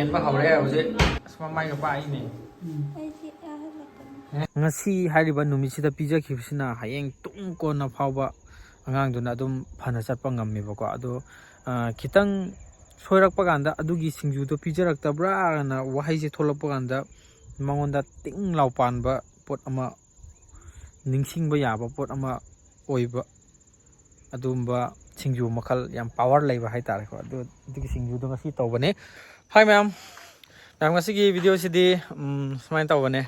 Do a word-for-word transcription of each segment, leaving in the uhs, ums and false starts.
ꯍꯦꯟꯕ ꯍꯧꯔꯦ ꯍꯧꯖꯤꯛ꯫ ꯑꯁ, ꯃꯃꯥꯏꯒ ꯄꯥꯛꯏꯅꯦ꯫ ꯉꯁꯤ ꯍꯥꯏꯔꯤꯕ ꯅꯨꯃꯤꯠꯁꯤꯗ ꯄꯤꯖꯈꯤꯕꯁꯤꯅ ꯍꯌꯦꯡ ꯇꯨꯡ ꯀꯣꯟꯅ ꯐꯥꯎꯕ ꯑꯉꯥꯡꯗꯨꯅ ꯑꯗꯨꯝ ꯐꯅ ꯆꯠꯄ ꯉꯝꯃꯦꯕꯀꯣ꯫ ꯑꯗꯣ, ꯑ, ꯈꯤꯇꯪ ꯁꯣꯏꯔꯛꯄ ꯀꯥꯟꯗ, ꯑꯗꯨꯒꯤ ꯁꯤꯡꯖꯨꯗꯣ ꯄꯤꯖꯔꯛꯇꯕ꯭ꯔꯥꯅ ꯋꯥꯍꯩꯁꯦ ꯊꯣꯛꯂꯛꯄ ꯀꯥꯟꯗ, ꯃꯉꯣꯟꯗ ꯇꯤꯡ ꯂꯥꯎ ꯄꯥꯟꯕ ꯄꯣꯠ ꯑꯃ, ꯅꯤꯡꯁꯤꯡꯕ ꯌꯥꯕ ꯄꯣꯠ ꯑꯃ ꯑꯣꯏꯕ, ꯑꯗꯨꯒꯨꯝꯕ ꯁꯤꯡꯖꯨ ꯃꯈꯜ, ꯌꯥꯝ ꯄꯥꯋꯔ ꯂꯩꯕ ꯍꯥꯏꯇꯥꯔꯦꯀꯣ꯫ ꯑꯗꯨ, ꯑꯗꯨꯒꯤ ꯁꯤꯡꯖꯨꯗꯣ ꯉꯁꯤ ꯇꯧꯕꯅꯦ꯫ ꯍꯥꯏ ꯃꯌꯥꯝ, ꯃꯌꯥꯝ, ꯉꯁꯤꯒꯤ ꯚꯤꯗꯤꯑꯣꯁꯤꯗꯤ, ꯎꯝ, ꯁꯨꯃꯥꯏꯅ ꯇꯧꯕꯅꯦ꯫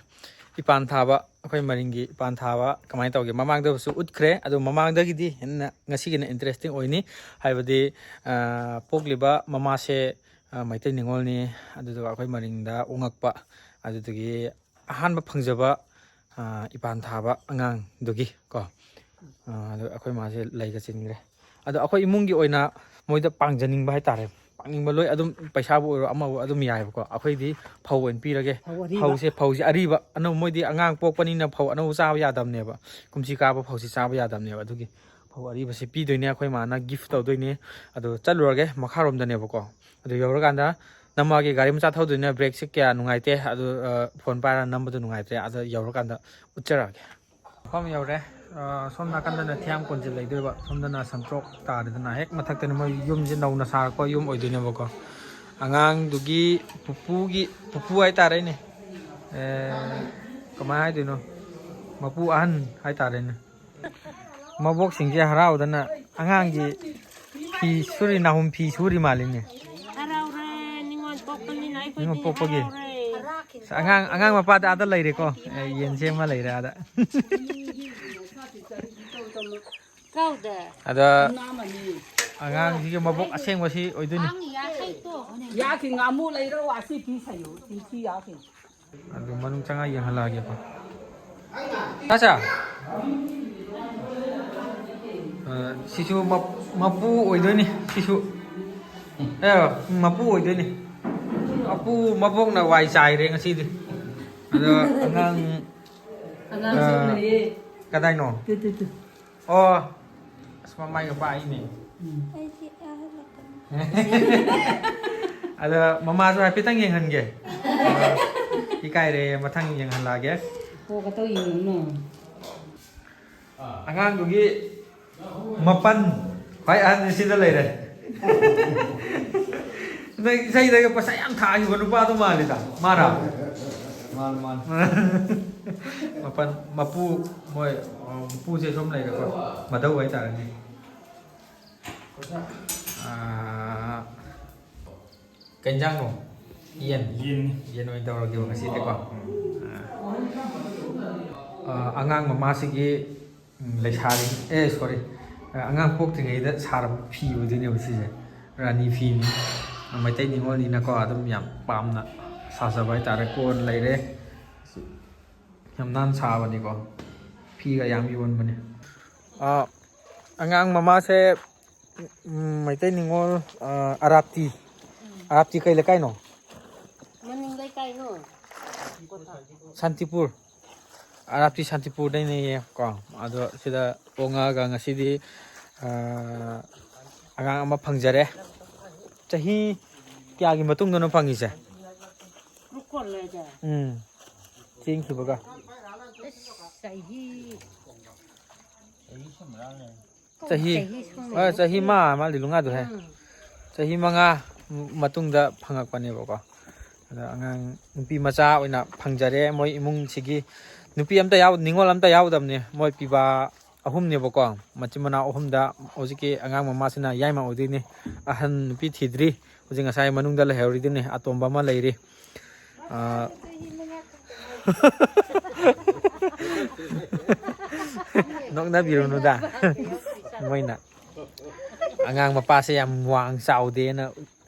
ꯏꯄꯥꯟ ꯊꯥꯕ, ꯑꯩꯈꯣꯏ ꯃꯔꯤꯡꯒꯤ ꯏꯄꯥꯟ ꯊꯥꯕ ꯀꯃꯥꯏꯅ ꯇꯧꯒꯦ, ꯃꯃꯥꯡꯗꯁꯨ ꯎꯠꯈ꯭ꯔꯦ꯫ ꯑꯗꯣ ꯃꯃꯥꯡꯗꯒꯤꯗꯤ ꯍꯦꯟꯅ ꯉꯁꯤꯒꯤꯅ ꯏꯟꯇꯔꯦꯁꯇꯤꯡ ꯑꯣꯏꯅꯤ꯫ ꯍꯥꯏꯕꯗꯤ, ꯑ, ꯄꯣꯛꯂꯤꯕ ꯃꯃꯥꯁꯦ, ꯑ, ꯃꯩꯇꯩ ꯅꯤꯉꯣꯜꯅꯤ, ꯑꯗꯨꯗꯨꯒ ꯑꯩꯈꯣꯏ ꯃꯔꯤꯡꯗ ꯎꯪꯉꯛꯄ, ꯑꯗꯨꯗꯨꯒꯤ ꯑꯍꯥꯟꯕ ꯐꯪꯖꯕ, ꯑ, ꯏꯄꯥꯟ ꯊꯥꯕ ꯑꯉꯥꯡꯗꯨꯒꯤ ꯀꯣ, ꯑ, ꯑꯗꯣ ꯑꯩꯈꯣꯏ ꯃꯥꯁꯦ ꯂꯩꯒ ꯆꯤꯟꯈ꯭ꯔꯦ꯫ ꯑꯗꯣ ꯑꯩꯈꯣꯏ ꯏꯃꯨꯡꯒꯤ ꯑꯣꯏꯅ ꯃꯣꯏꯗ ꯄꯥꯡꯖꯅꯤꯡꯕ ꯍꯥꯏꯇꯥꯔꯦ, ꯄꯥꯡꯅꯤꯡꯕ ꯂꯣꯏ꯫ ꯑꯗꯨꯝ ꯄꯩꯁꯥꯕꯨ ꯑꯣꯏꯔꯣ, ꯑꯃꯕꯨ ꯑꯗꯨꯝ ꯌꯥꯏꯑꯕꯀꯣ꯫ ꯑꯩꯈꯣꯏꯗꯤ ꯐꯧ ꯑꯣꯏꯅ ꯄꯤꯔꯒꯦ꯫ ꯐꯧ ꯑꯔꯤꯕ꯫ ꯐꯧꯁꯦ, ꯐꯧꯁꯦ ꯑꯔꯤꯕ, ꯑꯅꯧꯕ, ꯃꯣꯏꯗꯤ ꯑꯉꯥꯡ ꯄꯣꯛꯄꯅꯤꯅ ꯐꯧ ꯑꯅꯧꯕ ꯆꯥꯕ ꯌꯥꯗꯕꯅꯦꯕ, ꯀꯨꯝꯁꯤ ꯀꯥꯕ ꯐꯧꯁꯤ ꯆꯥꯕ ꯌꯥꯗꯕꯅꯦꯕ꯫ ꯑꯗꯨꯒꯤ ꯐꯧ ꯑꯔꯤꯕꯁꯤ ꯄꯤꯗꯣꯏꯅꯦ, ꯑꯩꯈꯣꯏ ꯃꯥꯅ ꯒꯤꯐ ꯇꯧꯗꯣꯏꯅꯦ꯫ ꯑꯗꯣ ꯆꯠꯂꯨꯔꯒꯦ ꯃꯈꯥꯔꯣꯝꯗꯅꯦꯕꯀꯣ꯫ ꯑꯗꯨ ꯌꯧꯔꯀꯥꯟꯗ ꯅꯝꯃꯛꯑꯒꯦ꯫ ꯒꯥꯔꯤ ꯃꯆꯥ ꯊꯧꯗꯣꯏꯅ ꯕ꯭ꯔꯦꯛꯁꯦ ꯀꯌꯥ ꯅꯨꯡꯉꯥꯏꯇꯦ, ꯑꯗꯨ, ꯑ, ꯐꯣꯟ ꯄꯥꯏꯔꯒ ꯅꯝꯕꯗꯣ ꯅꯨꯡꯉꯥꯏꯇ꯭ꯔꯦ꯫ ꯑꯗ ꯌꯧꯔꯀꯥꯟꯗ ꯎꯠꯆꯔꯛꯑꯒꯦ꯫ ꯃꯐꯝ ꯌꯧꯔꯦ꯫ ꯑ, ꯁꯣꯝ ꯅꯥꯀꯟꯗꯅ ꯊꯤꯌꯥꯝ ꯀꯣꯟꯖꯤꯜ ꯂꯩꯗꯣꯏꯕ, ꯁꯣꯝꯗꯅ ꯁꯝꯇ꯭ꯔꯣꯛ ꯇꯥꯔꯦꯗꯅ꯫ ꯍꯦꯛ ꯃꯊꯛꯇꯅ ꯃꯣꯏ ꯌꯨꯝꯁꯦ ꯅꯧꯅ ꯁꯥꯔꯛꯄ ꯌꯨꯝ ꯑꯣꯏꯗꯣꯏꯅꯦꯕꯀꯣ꯫ ꯑꯉꯥꯡꯗꯨꯒꯤ ꯄꯨꯄꯨꯒꯤ, ꯄꯨꯄꯨ ꯍꯥꯏꯇꯥꯔꯦꯅꯦ꯫ ꯑꯦ, ꯀꯃꯥꯏ ꯍꯥꯏꯗꯣꯏꯅꯣ? ꯃꯄꯨ ꯑꯍꯟ ꯍꯥꯏꯇꯥꯔꯦꯅꯦ꯫ ꯃꯕꯣꯛꯁꯤꯡꯁꯦ ꯍꯔꯥꯎꯗꯅ ꯑꯉꯥꯡꯒꯤ ꯐꯤ ꯁꯨꯔꯤ, ꯅꯥꯍꯨꯝ ꯐꯤ ꯁꯨꯔꯤ ꯃꯥꯜꯂꯤꯅꯦ꯫ ꯍꯔꯥꯎꯔꯦ, ꯅꯤꯉꯣꯜ ꯄꯣꯛꯄꯅꯤꯅ ꯑꯩꯈꯣꯏꯗꯤ ꯅꯤꯉꯣꯜ ꯄꯣꯛꯄꯒꯤ꯫ ꯍꯔꯥꯎꯔꯦ꯫ ꯑꯁ, ꯑꯉꯥꯡ, ꯑꯉꯥꯡ ꯃꯄꯥꯗ ꯑꯥꯗ ꯂꯩꯔꯦꯀꯣ꯫ ꯑꯦ, ꯌꯦꯟ ꯁꯦꯝꯃ ꯂꯩꯔꯦ ꯑꯥꯗ꯫ ꯀꯧꯗꯦ꯫ ꯑꯗ ꯑꯉꯥꯡꯁꯤꯒꯤ ꯃꯕꯣꯛ ꯑꯁꯦꯡꯕꯁꯤ ꯑꯣꯏꯗꯣꯏꯅꯤ꯫ ꯌꯥꯈꯤ ꯉꯥꯃꯨ ꯂꯩꯔꯣ, ꯑꯁꯤ ꯄꯤ ꯁꯩꯌꯨ, ꯁꯤ ꯌꯥꯈꯤ꯫ ꯑꯗꯨ ꯃꯅꯨꯡ ꯆꯪꯉ ꯌꯦꯡꯍꯜꯂꯛꯑꯒꯦꯀꯣ꯫ ꯑꯆꯥ꯫ ꯑ, ꯁꯤꯁꯨ ꯃꯞ-, ꯃꯄꯨ ꯑꯣꯏꯗꯣꯏꯅꯤ ꯁꯤꯁꯨ꯫ ꯑꯦ, ꯃꯄꯨ ꯑꯣꯏꯗꯣꯏꯅꯤ꯫ ꯃꯄꯨ, ꯃꯕꯣꯛꯅ ꯋꯥꯏ ꯆꯥꯏꯔꯦ ꯉꯁꯤꯗꯤ꯫ ꯑꯗꯣ ꯑꯉꯥꯡ, ꯑꯉꯥꯡꯁꯨ ꯑ, ꯂꯩꯌꯦ꯫ ꯀꯗꯥꯏꯅꯣ? ꯇꯨ, ꯇꯨ, ꯇꯨ꯫ ꯑꯣ꯫ ꯑꯁ, ꯃꯃꯥꯏꯒ ꯄꯥꯛꯏꯅꯦ꯫ ꯎꯝ꯫ ꯑꯩꯗꯤ ꯑꯍꯜ ꯂꯥꯛꯀꯅꯤ꯫ ꯑꯗ ꯃꯃꯥꯁꯨ ꯍꯥꯏꯐꯦꯠꯇꯪ ꯌꯦꯡꯍꯟꯒꯦ꯫ ꯑ, ꯏꯀꯥꯏꯔꯦ, ꯃꯊꯪ ꯌꯦꯡꯍꯜꯂꯛꯑꯒꯦ꯫ ꯀꯣꯛꯀ ꯇꯧ ꯌꯦꯡꯉꯨꯅꯨ꯫ ꯑꯉꯥꯡꯗꯨꯒꯤ ꯃꯄꯟ ꯈ꯭ꯋꯥꯏ ꯑꯍꯟꯁꯤ ꯁꯤꯗ ꯂꯩꯔꯦ꯫ ꯅꯪ ꯏꯁꯩꯗꯒ ꯄꯩꯁꯥ ꯌꯥꯝ ꯊꯥꯈꯤꯕ ꯅꯨꯄꯥꯗꯣ ꯃꯥꯜꯂꯤꯗ꯫ ꯃꯥꯔꯥ? ꯃꯥꯅꯤ, ꯃꯥꯅꯤ꯫ ꯃꯄꯟ, ꯃꯄꯨ, ꯃꯣꯏ, ꯑ, ꯃꯄꯨꯁꯦ ꯁꯨꯝ ꯂꯩꯔꯦꯀꯣ꯫ ꯃꯙꯧ ꯍꯥꯏꯇꯥꯔꯦꯅꯦ꯫ ꯑꯥ, ꯀꯩ ꯏꯟꯖꯥꯡꯅꯣ? ꯌꯦꯟ? ꯌꯦꯟꯅꯤ꯫ ꯌꯦꯟ ꯑꯣꯏꯅ ꯇꯧꯔꯒꯦꯕ ꯉꯁꯤꯗꯤꯀꯣ꯫ ꯑꯥ, ꯑꯉꯥꯡ ꯃꯃꯥꯁꯤꯒꯤ, ꯎꯝ, ꯂꯩꯁꯥꯕꯤ, ꯑꯦ, sorry, ꯑꯉꯥꯡ ꯄꯣꯛꯇ꯭ꯔꯤꯉꯩꯗ ꯁꯥꯔꯕ ꯐꯤ ꯑꯣꯏꯗꯣꯏꯅꯦꯕ ꯁꯤꯁꯦ꯫ ꯔꯥꯅꯤ ꯐꯤꯅꯤ꯫ ꯃꯩꯇꯩ ꯅꯤꯉꯣꯜꯅꯤꯅꯀꯣ, ꯑꯗꯨꯝ ꯌꯥꯝ ꯄꯥꯝꯅ ꯁꯥꯖꯕ ꯍꯥꯏꯇꯥꯔꯦ꯫ ꯀꯣꯟ ꯂꯩꯔꯦ꯫ ꯌꯥꯝ ꯅꯥꯟ ꯁꯥꯕꯅꯤꯀꯣ꯫ ꯐꯤꯒ ꯌꯥꯝ ꯌꯣꯟꯕꯅꯦ꯫ ꯑꯥ, ꯑꯉꯥꯡ ꯃꯃꯥꯁꯦ, ꯎꯝ, ꯃꯩꯇꯩ ꯅꯤꯉꯣꯜ, ꯑꯥ, ꯑꯔꯥꯞꯇꯤ꯫ ꯑꯔꯥꯞꯇꯤ ꯀꯩ ꯂꯩꯀꯥꯏꯅꯣ? ꯃꯅꯤꯡ ꯂꯩꯀꯥꯏꯅꯣ? ꯁꯥꯟꯇꯤꯄꯨꯔ꯫ ꯑꯔꯥꯞꯇꯤ ꯁꯥꯟꯇꯤꯄꯨꯔꯗꯩꯅꯦꯌꯦ ꯀꯣ꯫ ꯑꯗꯣ ꯁꯤꯗ ꯄꯣꯡꯉꯛꯑꯒ ꯉꯁꯤꯗꯤ, ꯑꯥ, ꯑꯉꯥꯡ ꯑꯃ ꯐꯪꯖꯔꯦ꯫ ꯆꯍꯤ ꯀꯌꯥꯒꯤ ꯃꯇꯨꯡꯗꯅꯣ ꯐꯪꯉꯤꯁꯦ? ꯎꯝ꯫ ꯆꯦꯟꯈꯤꯕꯒ꯫ ꯆꯍꯤ ꯆꯍꯤ, ꯆꯍꯤ ꯁꯨꯝ ꯑ, ꯆꯍꯤ ꯃꯥ, ꯃꯥ ꯂꯤꯂꯨꯉꯥꯗꯣ ꯍꯦ꯫ ꯎꯝ꯫ ꯆꯍꯤ ꯃꯉꯥ ꯃꯇꯨꯡꯗ ꯐꯪꯉꯛꯄꯅꯦꯕꯀꯣ꯫ ꯑꯗ ꯑꯉꯥꯡ ꯅꯨꯄꯤ ꯃꯆꯥ ꯑꯣꯏꯅ ꯐꯪꯖꯔꯦ꯫ ꯃꯣꯏ ꯏꯃꯨꯡꯁꯤꯒꯤ ꯅꯨꯄꯤ ꯑꯝꯇ ꯌꯥꯎ-, ꯅꯤꯉꯣꯜ ꯑꯝꯇ ꯌꯥꯎꯗꯕꯅꯦ꯫ ꯃꯣꯏ ꯄꯤꯕꯥ ꯑꯍꯨꯝꯅꯦꯕꯀꯣ꯫ ꯃꯆꯤꯟ ꯃꯅꯥꯎ ꯑꯍꯨꯝꯗ ꯍꯧꯖꯤꯛꯀꯤ ꯑꯉꯥꯡ ꯃꯃꯥꯁꯤꯅ ꯌꯥꯏꯃ ꯑꯣꯏꯗꯣꯏꯅꯤ꯫ ꯑꯍꯟ ꯅꯨꯄꯤ ꯊꯤꯗ꯭ꯔꯤ꯫ ꯍꯧꯖꯤꯛ ꯉꯁꯥꯏ ꯃꯅꯨꯡꯗ ꯂꯩꯍꯧꯔꯤꯗꯨꯅꯤ꯫ ꯑꯇꯣꯝꯕ ꯑꯃ ꯂꯩꯔꯤ꯫ ꯑ, ꯅꯣꯛꯅꯕꯤꯔꯨꯅꯨꯗ꯫ ꯃꯣꯏꯅ ꯑꯉꯥꯡ ꯃꯄꯥꯁꯦ ꯌꯥꯝ ꯋꯥꯡ ꯆꯥꯎꯗꯦꯅ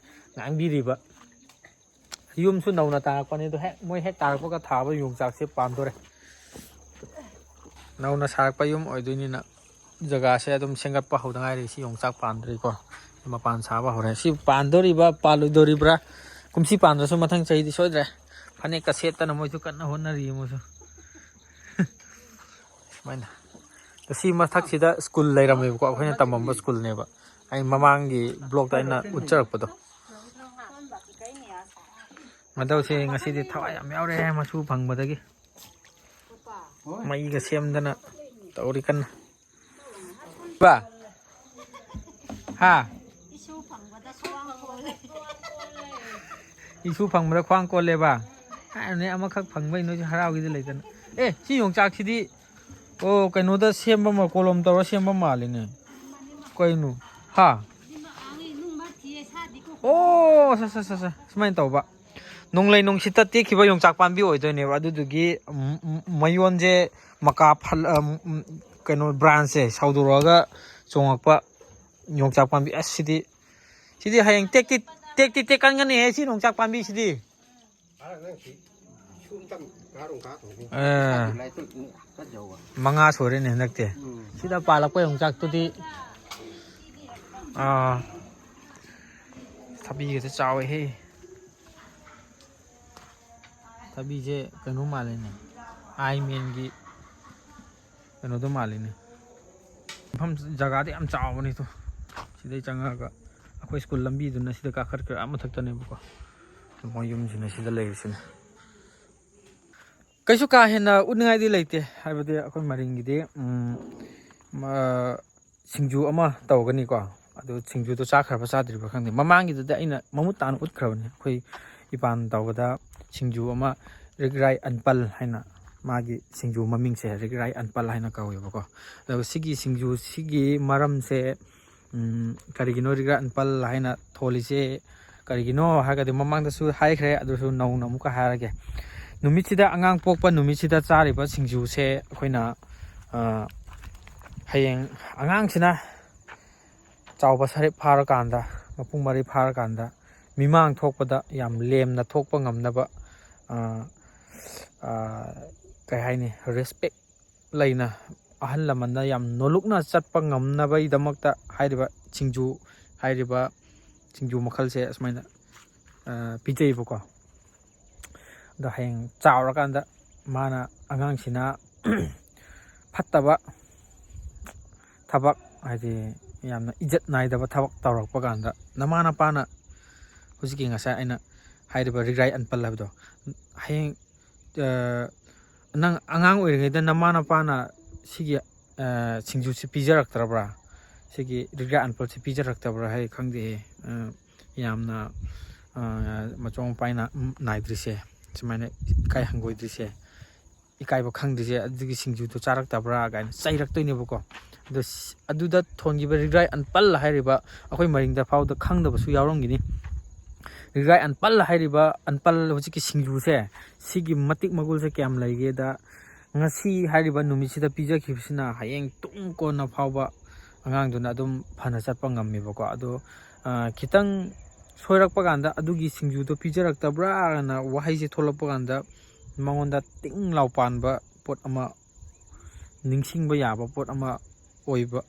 ꯉꯥꯡꯕꯤꯔꯤꯕ꯫ ꯌꯨꯝꯁꯨ ꯅꯧꯅ ꯇꯥꯔꯛꯄꯅꯦ, ꯑꯗꯣ ꯍꯦꯛ, ꯃꯣꯏ ꯍꯦꯛ ꯇꯥꯔꯛꯄꯒ ꯊꯥꯕ ꯌꯣꯡꯆꯥꯛꯁꯦ ꯄꯥꯟꯗꯣꯔꯦ꯫ ꯅꯧꯅ ꯁꯥꯔꯛꯄ ꯌꯨꯝ ꯑꯣꯏꯗꯣꯏꯅꯤꯅ ꯖꯒꯥꯁꯦ ꯑꯗꯨꯝ ꯁꯦꯝꯒꯠꯄ ꯍꯧꯗ ꯉꯥꯏꯔꯤ꯫ ꯁꯤ ꯌꯣꯡꯆꯥꯛ ꯄꯥꯟꯗ꯭ꯔꯤꯀꯣ꯫ ꯃꯄꯥꯟ ꯁꯥꯕ ꯍꯧꯔꯦ꯫ ꯁꯤ ꯄꯥꯟꯗꯣꯔꯤꯕ, ꯄꯥꯜꯂꯣꯏꯗꯣꯔꯤꯕ꯭ꯔꯥ? ꯀꯨꯝꯁꯤ ꯄꯥꯟꯗ꯭ꯔꯁꯨ ꯃꯊꯪ ꯆꯍꯤꯗꯤ ꯁꯣꯏꯗ꯭ꯔꯦ꯫ ꯐꯅꯦꯛꯀ ꯁꯦꯠꯇꯅ ꯃꯣꯏꯁꯨ ꯀꯟꯅ ꯍꯣꯠꯅꯔꯤ ꯃꯣꯏꯁꯨ꯫ ꯁꯨꯃꯥꯏꯅ꯫ ꯁꯤ ꯃꯊꯛꯁꯤꯗ ꯁ꯭ꯀꯨꯜ ꯂꯩꯔꯝꯃꯦꯕꯀꯣ, ꯑꯩꯈꯣꯏꯅ ꯇꯝꯃꯝꯕ ꯁ꯭ꯀꯨꯜꯅꯦꯕ꯫ ꯑꯩ ꯃꯃꯥꯡꯒꯤ ꯕ꯭ꯂꯣꯛꯇ ꯑꯩꯅ ꯎꯠꯆꯔꯛꯄꯗꯣ꯫ ꯃꯇꯧꯁꯦ ꯉꯁꯤꯗꯤ ꯊꯋꯥꯏ ꯌꯥꯝ ꯌꯥꯎꯔꯦ, ꯃꯁꯨ ꯐꯪꯕꯗꯒꯤ꯫ ꯃꯩꯒ ꯁꯦꯝꯗꯅ ꯇꯧꯔꯤ ꯀꯟꯅ꯫ ꯕꯥ? ꯍꯥ? ꯏꯁꯨ ꯐꯪꯕꯗ ꯈ꯭ꯋꯥꯡ ꯀꯣꯜꯂꯦ꯫ ꯏꯁꯨ ꯐꯪꯕꯗ ꯈ꯭ꯋꯥꯡ ꯀꯣꯜꯂꯦꯕ? ꯍꯥꯏꯕꯅꯦ, ꯑꯃꯈꯛ ꯐꯪꯕꯩ ꯅꯣꯏꯁꯨ ꯍꯔꯥꯎꯒꯦꯗꯤ ꯂꯩꯇꯅ꯫ ꯑꯦ, ꯁꯤ ꯌꯣꯡꯆꯥꯛꯁꯤꯗꯤ, ꯑꯣ, ꯀꯩꯅꯣꯗ ꯁꯦꯝꯕ ꯃꯥ-, ꯀꯣꯂꯣꯝ ꯇꯧꯔ ꯁꯦꯝꯕ ꯃꯥꯜꯂꯤꯅꯦ꯫ ꯀꯩꯅꯣ? ꯍꯥ? ꯑꯣ, ꯁ-, ꯁ-, ꯁ-, ꯁ-, ꯁꯨꯃꯥꯏꯅ ꯇꯧꯕ꯫ ꯅꯣꯡꯂꯩ ꯅꯨꯡꯁꯤꯠꯇ ꯇꯦꯛꯈꯤꯕ ꯌꯣꯡꯆꯥꯛ ꯄꯥꯝꯕꯤ ꯑꯣꯏꯗꯣꯏꯅꯦꯕ꯫ ꯑꯗꯨꯗꯨꯒꯤ, ꯎꯝ, ꯎꯝ, ꯃꯌꯣꯟꯁꯦ ꯃꯀꯥ ꯐꯜ-, ꯎꯝ, ꯎꯝ, ꯀꯩꯅꯣ, branchꯁꯦ ꯁꯧꯗꯣꯔꯛꯑꯒ ꯆꯣꯡꯉꯛꯄ ꯌꯣꯡꯆꯥꯛ ꯄꯥꯝꯕꯤ꯫ ꯑꯁ, ꯁꯤꯗꯤ, ꯁꯤꯗꯤ ꯍꯌꯦꯡ ꯇꯦꯛꯇꯤ, ꯇꯦꯛꯇꯤ ꯇꯦꯛꯀꯟꯒꯅꯤꯍꯦ, ꯁꯤ ꯌꯣꯡꯆꯥꯛ ꯄꯥꯝꯕꯤꯁꯤꯗꯤ꯫ ꯑꯦ꯫ ꯃꯉꯥ ꯁꯨꯔꯦꯅꯦ ꯍꯟꯗꯛꯇꯤ꯫ ꯎꯝ꯫ ꯁꯤꯗ ꯄꯥꯜꯂꯛꯄ ꯌꯣꯡꯆꯥꯛꯇꯨꯗꯤ, ꯑꯥ, ꯊꯕꯤꯒꯁꯦ ꯆꯥꯎꯋꯦꯍꯦ꯫ ꯊꯕꯤꯁꯦ ꯀꯩꯅꯣ ꯃꯥꯜꯂꯦꯅꯦ, ꯑꯥꯏꯃꯦꯟꯒꯤ ꯀꯩꯅꯣꯗꯣ ꯃꯥꯜꯂꯤꯅꯦ꯫ ꯃꯐꯝ ꯖꯒꯥꯗꯤ ꯌꯥꯝ ꯆꯥꯎꯕꯅꯤ꯫ ꯇꯣ, ꯁꯤꯗꯩ ꯆꯪꯉꯛꯑꯒ ꯑꯩꯈꯣꯏ ꯁ꯭ꯀꯨꯜ ꯂꯝꯕꯤꯗꯨꯅ ꯁꯤꯗ ꯀꯥꯈꯠꯈ꯭ꯔꯦ, ꯑꯥ ꯃꯊꯛꯇꯅꯦꯕꯀꯣ꯫ ꯃꯣꯏ ꯌꯨꯝꯁꯤꯅ ꯁꯤꯗ ꯂꯩꯔꯤꯁꯤꯅ꯫ ꯀꯩꯁꯨ ꯀꯥ ꯍꯦꯟꯅ ꯎꯠꯅꯤꯡꯉꯥꯏꯗꯤ ꯂꯩꯇꯦ, ꯍꯥꯏꯕꯗꯤ ꯑꯩꯈꯣꯏ ꯃꯔꯤꯡꯒꯤꯗꯤ, ꯎꯝ, ꯃ-, ꯁꯤꯡꯖꯨ ꯑꯃ ꯇꯧꯒꯅꯤꯀꯣ꯫ ꯑꯗꯨ ꯁꯤꯡꯖꯨꯗꯣ ꯆꯥꯈ꯭ꯔꯕ ꯆꯥꯗ꯭ꯔꯤꯕ꯭ꯔꯥ ꯈꯪꯗꯦ꯫ ꯃꯃꯥꯡꯒꯤꯗꯨꯗ ꯑꯩꯅ ꯃꯃꯨꯠ ꯇꯥꯅ ꯎꯠꯈ꯭ꯔꯕꯅꯤ, ꯑꯩꯈꯣꯏ ꯏꯄꯥꯟ ꯇꯧꯕꯗ ꯁꯤꯡꯖꯨ ꯑꯃ, ꯔꯤꯒ꯭ꯔꯥꯏ ꯑꯟꯄꯜ ꯍꯥꯏꯅ, ꯃꯥꯒꯤ ꯁꯤꯡꯖꯨ ꯃꯃꯤꯡꯁꯦ ꯔꯤꯒ꯭ꯔꯥꯏ ꯑꯟꯄꯜ ꯍꯥꯏꯅ ꯀꯧꯋꯦꯕꯀꯣ꯫ ꯑꯗꯨꯒ ꯁꯤꯒꯤ ꯁꯤꯡꯖꯨꯁꯤꯒꯤ ꯃꯔꯝꯁꯦ, ꯎꯝ, ꯀꯔꯤꯒꯤꯅꯣ ꯔꯤꯒ꯭ꯔꯥꯏ ꯑꯟꯄꯜ ꯍꯥꯏꯅ ꯊꯣꯜꯂꯤꯁꯦ ꯀꯔꯤꯒꯤꯅꯣ ꯍꯥꯏꯔꯒꯗꯤ, ꯃꯃꯥꯡꯗꯁꯨ ꯍꯥꯏꯈ꯭ꯔꯦ, ꯑꯗꯨꯁꯨ ꯅꯧꯅ ꯑꯃꯨꯛꯀ ꯍꯥꯏꯔꯒꯦ꯫ ꯅꯨꯃꯤꯠꯁꯤꯗ, ꯑꯉꯥꯡ ꯄꯣꯛꯄ ꯅꯨꯃꯤꯠꯁꯤꯗ ꯆꯥꯔꯤꯕ ꯁꯤꯡꯖꯨꯁꯦ ꯑꯩꯈꯣꯏꯅ, ꯑ, ꯍꯌꯦꯡ ꯑꯉꯥꯡꯁꯤꯅ ꯆꯥꯎꯕ ꯁꯔꯤꯞ ꯐꯥꯔꯀꯥꯟꯗ, ꯃꯄꯨꯡ ꯃꯔꯩ ꯐꯥꯔꯀꯥꯟꯗ, ꯃꯤꯃꯥꯡ ꯊꯣꯛꯄꯗ ꯌꯥꯝ ꯂꯦꯝꯅ ꯊꯣꯛꯄ ꯉꯝꯅꯕ, ꯑ, ꯑ, ꯀꯩ ꯍꯥꯏꯅꯤ, respect ꯂꯩꯅ, ꯑꯍꯜ ꯂꯃꯟꯅ ꯌꯥꯝ ꯅꯣꯂꯨꯛꯅ ꯆꯠꯄ ꯉꯝꯅꯕꯒꯤꯗꯃꯛꯇ ꯍꯥꯏꯔꯤꯕ ꯁꯤꯡꯖꯨ, ꯍꯥꯏꯔꯤꯕ ꯁꯤꯡꯖꯨ ꯃꯈꯜꯁꯦ ꯑꯁꯨꯃꯥꯏꯅ, ꯑ, ꯄꯤꯖꯩꯕꯀꯣ꯫ ꯑꯗꯣ ꯍꯌꯦꯡ ꯆꯥꯎꯔꯀꯥꯟꯗ ꯃꯥꯅ, ꯑꯉꯥꯡꯁꯤꯅ ꯐꯠꯇꯕ ꯊꯕꯛ, ꯍꯥꯏꯗꯤ ꯌꯥꯝꯅ ꯏꯖꯠ ꯅꯥꯏꯗꯕ ꯊꯕꯛ ꯇꯧꯔꯛꯄ ꯀꯥꯟꯗ, ꯅꯃꯥ ꯅꯄꯥꯅ ꯍꯧꯖꯤꯛꯀꯤ ꯉꯁꯥꯏ ꯑꯩꯅ ꯍꯥꯏꯔꯤꯕ ꯔꯤꯒ꯭ꯔꯥꯏ ꯑꯟꯄꯜ ꯍꯥꯏꯕꯗꯣ, ꯍꯌꯦꯡ, ꯑ, ꯅꯪ ꯑꯉꯥꯡ ꯑꯣꯏꯔꯤꯉꯩꯗ ꯅꯃꯥ ꯅꯄꯥꯅ ꯁꯤꯒꯤ, ꯑ, ꯁꯤꯡꯖꯨꯁꯤ ꯄꯤꯖꯔꯛꯇ꯭ꯔꯕ꯭ꯔꯥ? ꯁꯤꯒꯤ ꯔꯤꯒ꯭ꯔꯥꯏ ꯑꯟꯄꯜꯁꯤ ꯄꯤꯖꯔꯛꯇꯕ꯭ꯔꯥ ꯍꯥꯏ ꯈꯪꯗꯦ꯫ ꯑ, ꯌꯥꯝꯅ, ꯑ, ꯃꯆꯣꯡ ꯃꯄꯥꯏ ꯅꯥ-, ꯅꯥꯏꯗ꯭ꯔꯤꯁꯦ, ꯁꯨꯃꯥꯏꯅ ꯏꯀꯥꯏ ꯍꯪꯒꯣꯏꯗ꯭ꯔꯤꯁꯦ, ꯏꯀꯥꯏꯕ ꯈꯪꯗ꯭ꯔꯤꯁꯦ, ꯑꯗꯨꯒꯤ ꯁꯤꯡꯖꯨꯗꯣ ꯆꯥꯔꯛꯇꯕ꯭ꯔꯥ ꯀꯥꯏꯅ ꯆꯩꯔꯛꯇꯣꯏꯅꯦꯕꯀꯣ꯫ ꯑꯗꯣ ꯁ-, ꯑꯗꯨꯗ ꯊꯣꯟꯈꯤꯕ ꯔꯤꯒ꯭ꯔꯥꯏ ꯑꯟꯄꯜ ꯍꯥꯏꯔꯤꯕ ꯑꯩꯈꯣꯏ ꯃꯔꯤꯡꯗ ꯐꯥꯎꯗ ꯈꯪꯗꯕꯁꯨ ꯌꯥꯎꯔꯝꯒꯅꯤ꯫ ꯔꯤꯒ꯭ꯔꯥꯏ ꯑꯟꯄꯜ ꯍꯥꯏꯔꯤꯕ ꯑꯟꯄꯜ ꯍꯧꯖꯤꯛꯀꯤ ꯁꯤꯡꯖꯨꯁꯦ, ꯁꯤꯒꯤ ꯃꯇꯤꯛ ꯃꯒꯨꯜꯁꯦ ꯀꯌꯥꯝ ꯂꯩꯒꯦꯗ, ꯉꯁꯤ ꯍꯥꯏꯔꯤꯕ ꯅꯨꯃꯤꯠꯁꯤꯗ ꯄꯤꯖꯈꯤꯕꯁꯤꯅ ꯍꯌꯦꯡ ꯇꯨꯡ ꯀꯣꯟꯅ ꯐꯥꯎꯕ ꯑꯉꯥꯡꯗꯨꯅ ꯑꯗꯨꯝ ꯐꯅ ꯆꯠꯄ ꯉꯝꯃꯦꯕꯀꯣ꯫ ꯑꯗꯣ, ꯑ, ꯈꯤꯇꯪ ꯁꯣꯏꯔꯛꯄ ꯀꯥꯟꯗ ꯑꯗꯨꯒꯤ ꯁꯤꯡꯖꯨꯗꯣ ꯄꯤꯖꯔꯛꯇꯕ꯭ꯔꯥꯅ ꯋꯥꯍꯩꯁꯦ ꯊꯣꯛꯂꯛꯄ ꯀꯥꯟꯗ ꯃꯉꯣꯟꯗ ꯇꯤꯡ ꯂꯥꯎ ꯄꯥꯟꯕ ꯄꯣꯠ ꯑꯃ, ꯅꯤꯡꯁꯤꯡꯕ ꯌꯥꯕ ꯄꯣꯠ ꯑꯃ ꯑꯣꯏꯕ,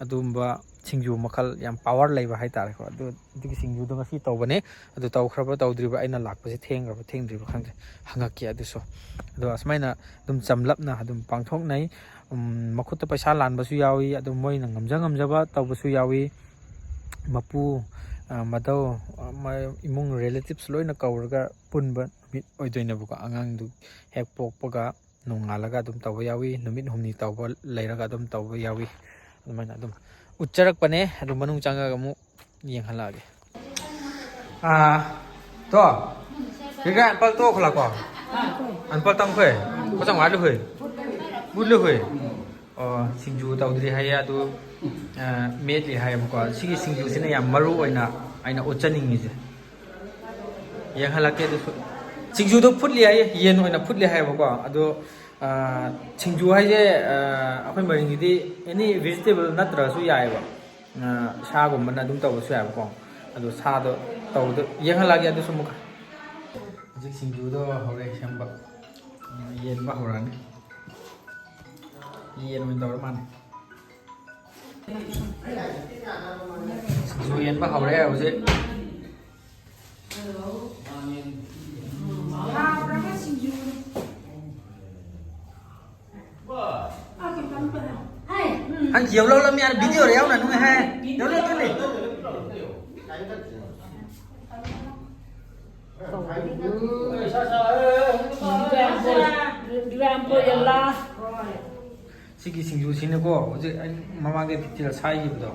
ꯑꯗꯨꯒꯨꯝꯕ ꯁꯤꯡꯖꯨ ꯃꯈꯜ ꯌꯥꯝ ꯄꯥꯋꯔ ꯂꯩꯕ ꯍꯥꯏꯇꯥꯔꯦꯀꯣ꯫ ꯑꯗꯨ, ꯑꯗꯨꯒꯤ ꯁꯤꯡꯖꯨꯗꯣ ꯉꯁꯤ ꯇꯧꯕꯅꯦ꯫ ꯑꯗꯨ ꯇꯧꯈ꯭ꯔꯕ ꯇꯧꯗ꯭ꯔꯤꯕ, ꯑꯩꯅ ꯂꯥꯛꯄꯁꯦ ꯊꯦꯡꯈ꯭ꯔꯕ ꯊꯦꯡꯗ꯭ꯔꯤꯕ ꯈꯪꯗ꯭ꯔꯦ, ꯍꯪꯉꯛꯀꯦ ꯑꯗꯨꯁꯨ꯫ ꯑꯗꯣ ꯑꯁꯨꯃꯥꯏꯅ ꯑꯗꯨꯝ ꯆꯝꯂꯞꯅ ꯑꯗꯨꯝ ꯄꯥꯡꯊꯣꯛꯅꯩ꯫ ꯎꯝ, ꯃꯈꯨꯠꯇ ꯄꯩꯁꯥ ꯂꯥꯟꯕꯁꯨ ꯌꯥꯎꯏ꯫ ꯑꯗꯨꯝ ꯃꯣꯏꯅ ꯉꯝꯖ ꯉꯝꯖꯕ ꯇꯧꯕꯁꯨ ꯌꯥꯎꯏ꯫ ꯃꯄꯨ, ꯑ, ꯃꯙꯧ, ꯑ, ꯃ-, ꯏꯃꯨꯡ ꯔꯤꯂꯦꯇꯤꯞꯁ ꯂꯣꯏꯅ ꯀꯧꯔꯒ ꯄꯨꯟꯕ ꯅꯨꯃꯤꯠ ꯑꯣꯏꯗꯣꯏꯅꯦꯕꯀꯣ꯫ ꯑꯉꯥꯡꯗꯨ ꯍꯦꯛ ꯄꯣꯛꯄꯒ ꯅꯣꯡꯉꯥꯜꯂꯒ ꯑꯗꯨꯝ ꯇꯧꯕ ꯌꯥꯎꯏ, ꯅꯨꯃꯤꯠ ꯍꯨꯝꯅꯤ ꯇꯧꯕ ꯂꯩꯔꯒ ꯑꯗꯨꯝ ꯇꯧꯕ ꯌꯥꯎꯏ꯫ ꯑꯗꯨꯃꯥꯏꯅ ꯑꯗꯨꯝ ꯎꯠꯆꯔꯛꯄꯅꯦ꯫ ꯑꯗꯨ ꯃꯅꯨꯡ ꯆꯪꯉꯒ ꯑꯃꯨꯛ ꯌꯦꯡꯍꯜꯂꯛꯑꯒꯦ꯫ ꯑꯥ, ꯇꯣ, ꯀꯩꯀꯥ ꯑꯟꯄꯜ ꯇꯣ ꯈꯣꯂꯥ ꯀꯣ? ꯑꯟꯄꯜ ꯇꯝꯈꯣꯏ? ꯀꯣꯆꯥꯡ ꯋꯥꯠꯂꯨꯈꯣꯏ? ꯃꯨꯠꯂꯨꯈꯣꯏ? ꯑꯣ, ꯁꯤꯡꯖꯨ ꯇꯧꯗ꯭ꯔꯤ ꯍꯥꯏꯌꯦ ꯑꯗꯨ, ꯑ, ꯃꯦꯠꯂꯤ ꯍꯥꯏꯌꯦꯕꯀꯣ꯫ ꯁꯤꯒꯤ ꯁꯤꯡꯖꯨꯁꯤꯅ ꯌꯥꯝ ꯃꯔꯨ ꯑꯣꯏꯅ ꯑꯩꯅ ꯎꯠꯆꯅꯤꯡꯉꯤꯁꯦ꯫ ꯌꯦꯡꯍꯜꯂꯛꯀꯦ ꯑꯗꯨꯁꯨ꯫ ꯁꯤꯡꯖꯨꯗꯣ ꯐꯨꯠꯂꯤ ꯍꯥꯏꯌꯦ, ꯌꯦꯟ ꯑꯣꯏꯅ ꯐꯨꯠꯂꯤ ꯍꯥꯏꯌꯦꯕꯀꯣ꯫ ꯑꯗꯣ, ꯑ, ꯁꯤꯡꯖꯨ ꯍꯥꯏꯁꯦ, ꯑ, ꯑꯩꯈꯣꯏ ꯃꯔꯤꯡꯒꯤꯗꯤ ꯑꯦꯅꯤ ꯚꯦꯖꯤꯇꯦꯕꯜ ꯅꯠꯇ꯭ꯔꯒꯁꯨ ꯌꯥꯏꯑꯕ꯫ ꯑ, ꯁꯥꯒꯨꯝꯕꯅ ꯑꯗꯨꯝ ꯇꯧꯕꯁꯨ ꯌꯥꯏꯕꯀꯣ꯫ ꯑꯗꯣ ꯁꯥꯗꯣ ꯇꯧꯕꯗꯣ ꯌꯦꯡꯍꯜꯂꯛꯑꯒꯦ ꯑꯗꯨꯁꯨ ꯑꯃꯨꯛꯀ꯫ ꯍꯧꯖꯤꯛ ꯁꯤꯡꯖꯨꯗꯣ ꯍꯧꯔꯦ ꯁꯦꯝꯕ꯫ ꯎꯝ, ꯌꯦꯟꯕ ꯍꯧꯔꯛꯑꯅꯤ꯫ ꯌꯦꯟ ꯑꯣꯏꯅ ꯇꯧꯔ ꯃꯥꯜꯂꯦ꯫ ꯁꯤꯡꯖꯨ ꯌꯦꯟꯕ ꯍꯧꯔꯦ ꯍꯧꯖꯤꯛ꯫ ꯍꯥꯎꯔꯕ ꯁꯤꯡꯖꯨꯅꯤ꯫ ꯑꯥ, ꯀꯩꯅꯣ ꯇꯧꯕꯗ꯫ ꯍꯥꯏ꯫ ꯎꯝ꯫ ꯍꯪ ꯌꯧꯂꯧ ꯂꯝ ꯌꯥꯔ ꯚꯤꯗꯤꯑꯣ ꯌꯥꯎꯅ ꯅꯨꯡꯉꯥꯏ ꯍꯥꯏ꯫ ꯌꯧꯂꯧ ꯇꯨꯅꯤ꯫ ꯁꯤꯒꯤ ꯁꯤꯡꯖꯨꯁꯤꯅꯀꯣ, ꯍꯧꯖꯤꯛ ꯑꯩ ꯃꯃꯥꯡꯗ details ꯍꯥꯏꯈꯤꯕꯗꯣ꯫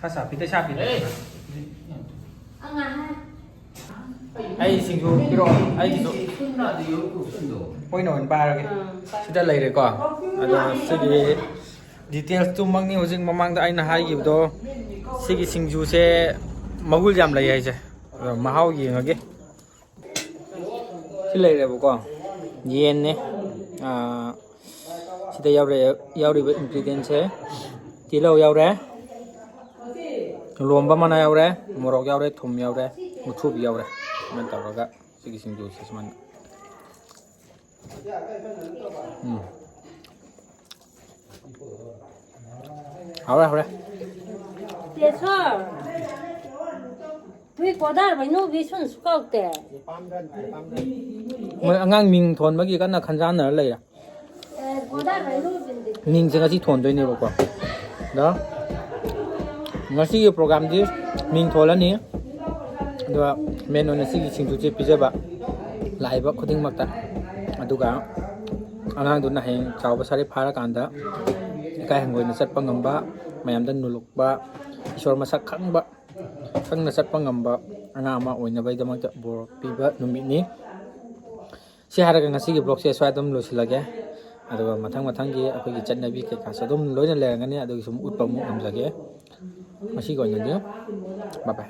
ꯁꯥ ꯁꯥ, ꯄꯤꯇ ꯁꯥ ꯄꯤꯇ꯫ ꯑꯩ ꯁꯤꯡꯖꯨ ꯄꯤꯔꯛꯑꯣ, ꯑꯩꯒꯤꯁꯨ꯫ ꯄꯣꯏꯅ ꯑꯣꯏꯅ ꯄꯥꯏꯔꯒꯦ꯫ ꯁꯤꯗ ꯂꯩꯔꯦꯀꯣ꯫ ꯑꯗꯣ ꯁꯤꯒꯤ details ꯇꯨꯃꯛꯅꯤ ꯍꯧꯖꯤꯛ ꯃꯃꯥꯡꯗ ꯑꯩꯅ ꯍꯥꯏꯈꯤꯕꯗꯣ꯫ ꯁꯤꯒꯤ ꯁꯤꯡꯖꯨꯁꯦ ꯃꯒꯨꯜ ꯌꯥꯝ ꯂꯩ ꯍꯥꯏꯁꯦ꯫ ꯑꯗꯣ ꯃꯍꯥꯎ ꯌꯦꯡꯉꯒꯦ꯫ ꯁꯤ ꯂꯩꯔꯦꯕꯀꯣ, ꯌꯦꯟꯅꯦ꯫ ꯑꯥ, ꯁꯤꯗ ꯌꯥꯎꯔꯦ-, ꯌꯥꯎꯔꯤꯕ ingredients ꯁꯦ: ꯇꯤꯜꯍꯧ ꯌꯥꯎꯔꯦ, ꯂꯣꯝꯕ ꯃꯅꯥ ꯌꯥꯎꯔꯦ, ꯃꯣꯔꯣꯛ ꯌꯥꯎꯔꯦ, ꯊꯨꯝ ꯌꯥꯎꯔꯦ, ꯃꯨꯊ꯭ꯔꯨꯕꯤ ꯌꯥꯎꯔꯦ꯫ ꯁꯨꯃꯥꯏꯅ ꯇꯧꯔꯒ ꯁꯤꯒꯤ ꯁꯤꯡꯖꯨꯁꯦ ꯁꯨꯃꯥꯏꯅ꯫ ꯎꯝ꯫ ꯍꯥꯎꯔꯦ, ꯍꯥꯎꯔꯦ꯫ ꯄꯦꯁꯣꯔ, ꯇꯨꯏ ꯀꯣꯗꯥꯔ ꯕꯩꯅꯨ ꯕꯤꯁꯨꯟ ꯁꯨꯀꯥꯎꯇꯦ꯫ ꯃꯣꯏ ꯑꯉꯥꯡ ꯃꯤꯡ ꯊꯣꯟꯕꯒꯤ ꯀꯟꯅ ꯈꯟꯖꯥꯟꯅꯔ ꯂꯩꯔꯦ꯫ ꯃꯤꯡꯁꯦ ꯉꯁꯤ ꯊꯣꯟꯗꯣꯏꯅꯦꯕꯀꯣ꯫ ꯑꯗꯣ ꯉꯁꯤꯒꯤ program ꯗꯤ ꯃꯤꯡ ꯊꯣꯜꯂꯅꯤ꯫ ꯑꯗꯨꯒ main ꯑꯣꯏꯅ ꯁꯤꯒꯤ ꯁꯤꯡꯖꯨꯁꯦ ꯄꯤꯖꯕ ꯂꯥꯛꯏꯕ ꯈꯨꯗꯤꯡꯃꯛꯇ꯫ ꯑꯗꯨꯒ ꯑꯉꯥꯡꯗꯨꯅ ꯍꯌꯦꯡ ꯆꯥꯎꯕ ꯁꯥꯔꯦ ꯐꯥꯔꯀꯥꯟꯗ ꯏꯀꯥꯏ ꯍꯪꯒꯣꯏꯅ ꯆꯠꯄ ꯉꯝꯕ, ꯃꯌꯥꯝꯗ ꯅꯣꯂꯨꯛꯄ, ꯏꯁꯣꯔ ꯃꯁꯛ ꯈꯪꯕ, ꯈꯪꯅ ꯆꯠꯄ ꯉꯝꯕ ꯑꯉꯥꯡ ꯑꯃ ꯑꯣꯏꯅꯕꯒꯤꯗꯃꯛꯇ ꯕꯣꯔ ꯄꯤꯕ ꯅꯨꯃꯤꯠꯅꯤ꯫ ꯁꯤ ꯍꯥꯏꯔꯒ ꯉꯁꯤꯒꯤ vlog ꯁꯦ ꯁ꯭ꯋꯥꯏꯗ ꯑꯗꯨꯝ ꯂꯣꯏꯁꯤꯜꯂꯒꯦ꯫ ꯑꯗꯨꯒ ꯃꯊꯪ ꯃꯊꯪꯒꯤ ꯑꯩꯈꯣꯏꯒꯤ ꯆꯠꯅꯕꯤ ꯀꯩꯀꯥꯁꯨ ꯑꯗꯨꯝ ꯂꯣꯏꯅ ꯂꯩꯔꯝꯒꯅꯤ, ꯑꯗꯨꯒꯤꯁꯨ ꯑꯃꯨꯛ ꯎꯠꯄ ꯑꯃꯨꯛ ꯉꯝꯖꯒꯦ꯫ ꯉꯁꯤꯒꯤ ꯑꯣꯏꯅꯗꯤ bye bye꯫